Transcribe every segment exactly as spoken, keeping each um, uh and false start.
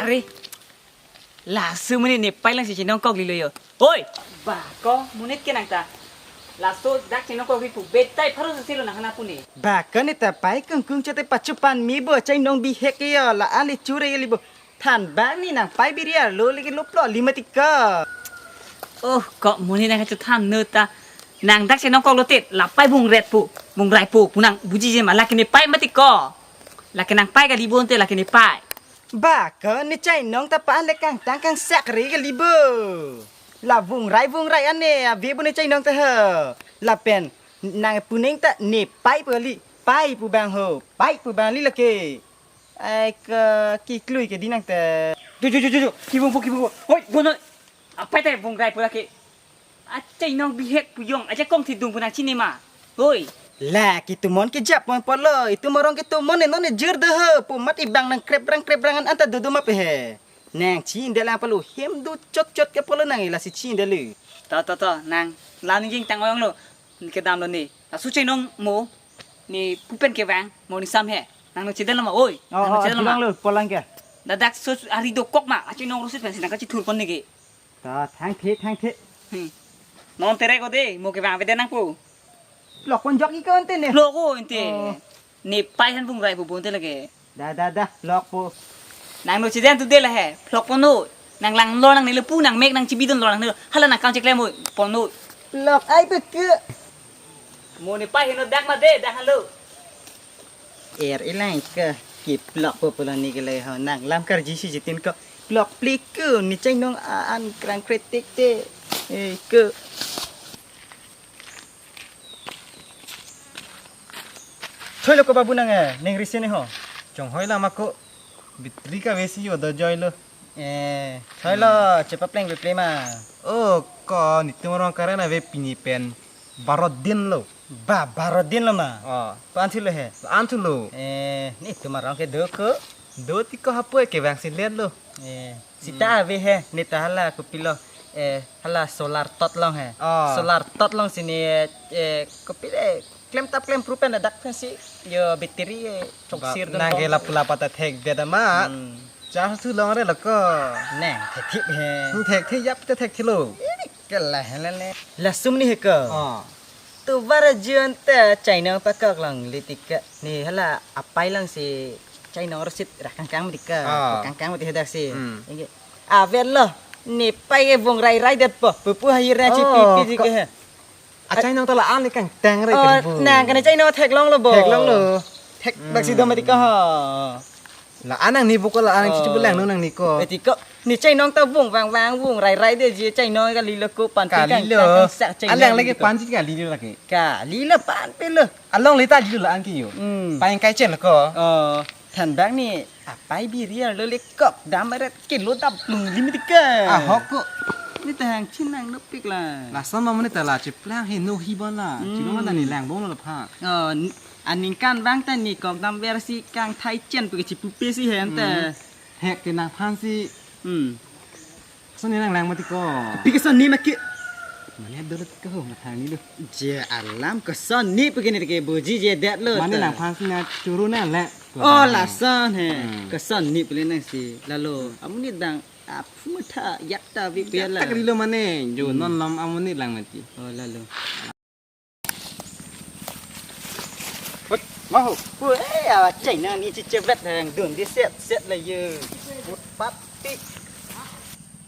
Are, laso amonit ne pai lang si chenong kok lilo yo. Oi, ba ko monit ke nang ta. Laso dak chenong kok ri pu betai pharo silo nang hana pu ne. Ba ko ne ta pai kung kung chate pachupan mi bo chenong bihek yo la ali chure yo libo. Than bang ni nang pai biriar lo lagi lo plo lima tika. Oh, kok monit nang kachu than no ta. Nang dak chenong kok lo tet la pai bung ret pu, bung rai pu, pu nang buji je ma lake ne pai mati ko. Lake nang pai kali bonte lake ne pai. Ba ko ne chenong ta pa le kangtang kangsak re kali bo. La vung rai vung rai ane ave bo ne chenong ta ha. Lapen nang puneng ta ne pai pu kali, pai pu bang ho, pai pu bang li lake. Ai ke kiklui ke dinang te. Ju ju ju ju ju. Kibung pu kibung pu. Hoi, bono. Apai te bung rai pu lake. Achenong bihek pu yong, aja kong thidung pu nang chini ma. Hoi. La kitumon ke jap mon polo, itum arong kitumon ne non ne jir de he, pu mat ibang nang krep rang krep rang an anta dodo ma pe he. Nang chin de lang polo, hem du chot chot ke polo nang ila si chin de lu. To to to, nang la ning jing tang oyong lo. Kedam lo ne. Laso chenong mo. Ne pu pen kevang mo ne sam he. Nang no chedel ma oi. Oh, nang no oh, chedel ma. Lang lo, polang ke. Dadak so ari dokok ma. Achenong rosit pen si nang kachithur pon ne ke. Ta thang the, thang the. Hmm. Non tere ko de, mo kevang vede nang po. Lok pon jok iko ante ne. Lok ko ante. Oh. Ne pai han bung rai pu bonte lake. Da da da, lok po. Nang no chiden tu de la he. Lok po no. Nang lang lo nang ne le pu nang mek nang chibidon lo nang ne. Hala nang kang cheklem mo. Po no. Lok ai pe ke. Mo ne pai heno dak ma de, dak halo. Er ilang ke. Ki plok po pulo ne ke le ho. Nang lam karji si jitin ko. Plok plik ke. Ne chenong an krang kretik te. Eh ke. Thoi lo ko babu nang eh, neng risi ne ho. Chonghoi la ma ko. Bitri ka vesi yo do joy lo. Eh, thoi lo, chepapleng peple ma. Oh, ko nitum arong karen ave pini pen. Baro din lo. Ba, baro din lo ma. Oh. Ko an thulo he. An thulo. Eh, nitum arong ke do ko. Do ti ko hapu kevang si let lo. Eh, sita ave he, ne ta hala kopilo, eh, hala solar tot long he. Oh. Solar tot long si ne, eh, kopile, klem tap klem pru pen dak pen si, yo battery, eh, chok sir dun nang ke bom. Lapu lapa ta thek de da ma. Hmm. Charge thu long re lo ko. Nang thek thik he. Hmm, thek thik yap ta thek thilo. Ini ke la he la le. Lasum ni he ko. Oh. Tu bara jun ta chenong pakok long litika. Ne hala apai lang si chenong rosit ra kangkang mati ka. Ah. Kangkang mati hadak si. Hmm. Ingge. Aver lo. Ne pai ke bung rai rai det po. Pupu hair na chi pi pi si ke he. Achenong ta la an le kangtang rai. Oh, karibu. Nang kane chenong thek long lo bo. Thek long lo. Thek bak si dom mati ka ha. La an nang ni buko la an nang chichu bulang no nang ni ko. Eti ko ni chenong ta vung vang vang vung rai rai de je chenong kali lo ko pan kali lo. Alang lagi pan ji kali lo lagi. Kali lo pan pe lo. Along le ta ji lo la an ki yo. Hmm. Pan kai chen lo ko. Oh, than bang ni apai biriar lo le kok dam ret ke lo dam lung limit ke. Ahok ko. Ni ta hang chin nang nopik la. Lason ma mane ta la chiplang he no hi bon la. Hmm. Chilo ma ta ni lang bom lo pha. Oh, aningkan bang ta ni kok dam versi kangthai chen pu kechipupe si hen ta. Hmm. Hek ke nangphan si. Hmm. Son ni nang lang mati ko. Pi ke son ni ma ke. Mane dolo ke ho ma thang ni lo. Je alam ke son ni pu ke ni ke buji je det lo. Mane ta nangphan si na churu na le. Oh, lason he. Hmm. Ke son ni pule nang si. Lalo, amonit dang aphu matha yak ta vi pe la. Yak ta lo mane. Jo non lam amonit lang mati. Oh, lalo. Hut, mahu. Weh, awa chenong ni chiche vet hang dun di set set la ye. Put pat pi.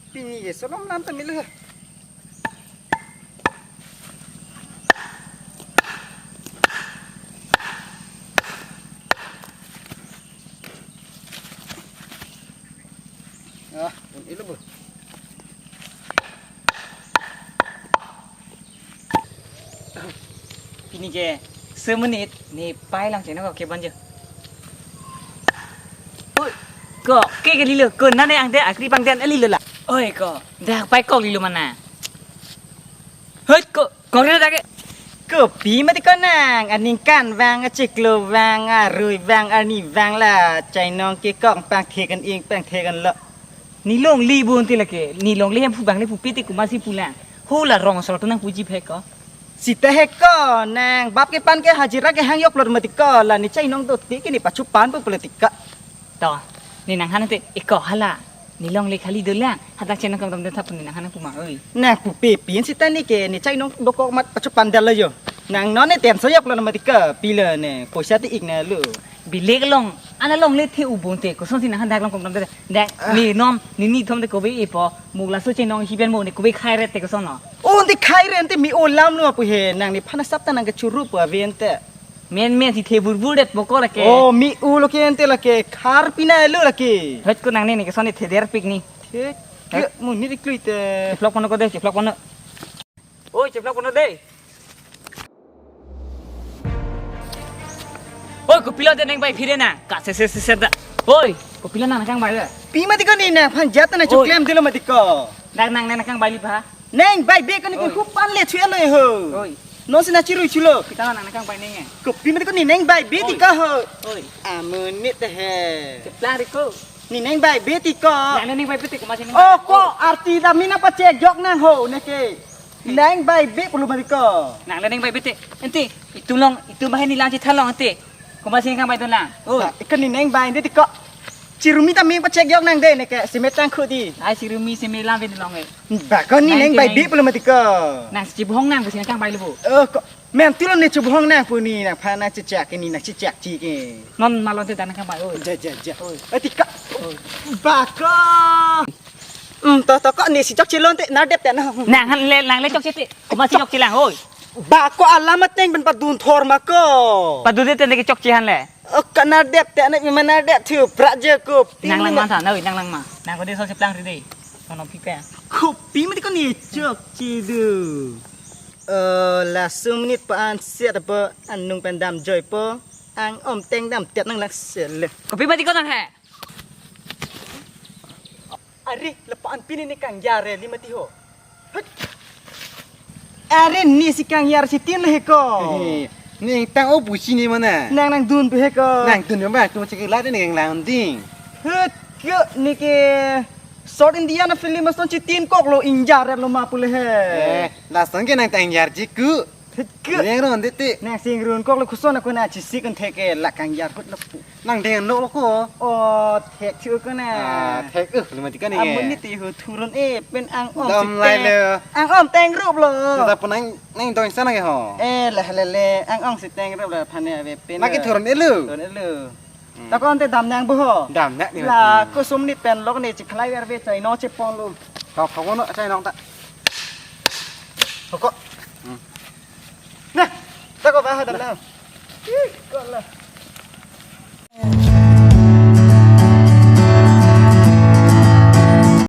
Pini ye solom lam ta milo. Ah, un ilo bo. Pini ke semenit ni pai lang chenong kok ke ban je. Oi, kok ke lilo, ko nane ang de akri pang den lilo la. Oi ko, dak pai kok lilo mana. Hoi ko, kok lilo dak ke. Kopi mati ko nang, aningkan vang, achiklo vang, arui vang, arni vang la, chenong ke kok pangthekan ing, pangthekan lo. Ni longle bonte lake, ni longle hem pu bang le pupe te komat si pulang. Ho la rong asor tu nang puji phe ko. Sita he ko, nang bap ke pan ke hajira ke hang yok lor mati ko, la ni chenong do te ke ni pachu pan pu politik ko. To. Ne nanghan te eko hala. Ne longle khali dolang. Hadak chenong kangdam de thap ne nanghan puma oi. Nang pupe pin sita ne ke ne chai nong dokok mat pacho pandal la jo. Nang non ne tenso yap lo na mati ke pila ne. Poisa te ik na lo. Bilek long. Ana longle the ubon te. Kosonsi nanghan dak long kangdam de. Dak Ah. ne nom ne ni thom de kobe ipo. Mugla so chenong hiben mo ne kobe khai ret te koson no. Oh, ante khai ret ante mi olam lo pu he. Nang nephan asap ta nang ke churu pu aven te. Men men si the burbur det bokor ke. Oh, mi u lo ke ante lake khar pina lo lake. Hot ko nang ne ne ke soni the der pik ni. Thek ke mu ni klui te. Chiplok pono ko de, chiplok pono. Oi, chiplok pono de. Oi, kopilo de neng bai phire na. Ka se se se se da. Oi, kopilo nang nangkang bai de. Pi mati ko ne nangphan jat na Oi. choklem dilo mati ko. Nang nang nangkang bai li pha. Neng bai be kani Oi. Hupan le chue lo ho. Oi. No sina chiru chulo. Kita nang nangkang bai neng e. Kopi mati ko ne neng bai be Oi. Ti ka ho. Oi. Amonit he. Cheplang ri ko. Ne neng bai be ti ko. Nang le neng bai be ti ko masih neng. Oh ko arti da mina pachek jok nang ho ne ke. Neng bai be pulo mati ko. Nang le neng bai be ti. Enti itum long itum bahai ni lang chi thalong enti. Komat si nangkang bai dun lang. Oi. Ikan ne neng bai de ti ko. Chirumi ta ming pachek jok nang de ne ke semet tang khudi. Ai chirumi semet lam pen long e. Ba ko ne neng bai be pulo mati ko. Nang chibuhong nang si nangkang bai lo bo. Oh ko. Men tulo ne chibuhong nang pu ne nangphan nang chechak ni nang chechak chi ke. Non malon te dan nangkang bai oi. Ja ja ja. Oi. Eh ti ko. Oi. Ba ko. Hmm, to to ko ne si chokche lonte nang dep te na. Nanghan le nang le chokche te. Komat si chokche lang oi. Ba ko alam ateng pen padun thor ma ko. Padun te ne ke chokche han le. Oh, ka nang dep te ne ma nang dep thu pra je ko. Nang lang ma tha, na oi, nang lang ma. Nang ko de so cheplang ri de. Kono pi pe. Kopi mati ko ne chokche do. Oh, laso minit pa an siat po anung pen dam joi po. Ang om teng dam tet nang lak sele. Kopi mati ko nang he. Are, lapu-an pini ne kangyar re, li mati ho. Hut. Are, ne si kangyar si tin le he ko. Ne tang o busi ne mana. Nang nang dun pe he ko. Nang dun ba, tu cek la ne nang lang ding. Hut, ke ne ke South India na film aston si tin kok lo injar re lo ma pule he. Eh, lason ke nang tang yar ji ku. Thek ke. Neng ron de te. Nang sing run kok lo kuson aku na chisik kan thek ke la kangyar hut lo pu. Nang deng no lo ko. Oh, thek chu ko na. Ah, thek uh, lima tiga ni. Amun ni ti hu thurun e pen ang ong Dam si lai teng. Le. Ang ong teng rup lo. Kita pun nang nang dong sana ke ho. Eh, lah le le, ang ong si teng rup la phane ave pen. Maki thurun e lu. Thurun e lu. Hmm. Ta ko ante dam nang bo ho. Dam nang ni. La ko sum ni pen lok ni chikhlai ver ve chai no chepon lo. Kau kau no chai nong ta. Kau ko. Hmm. Nah, ta ko ba ha dam nang. Ih, ko la.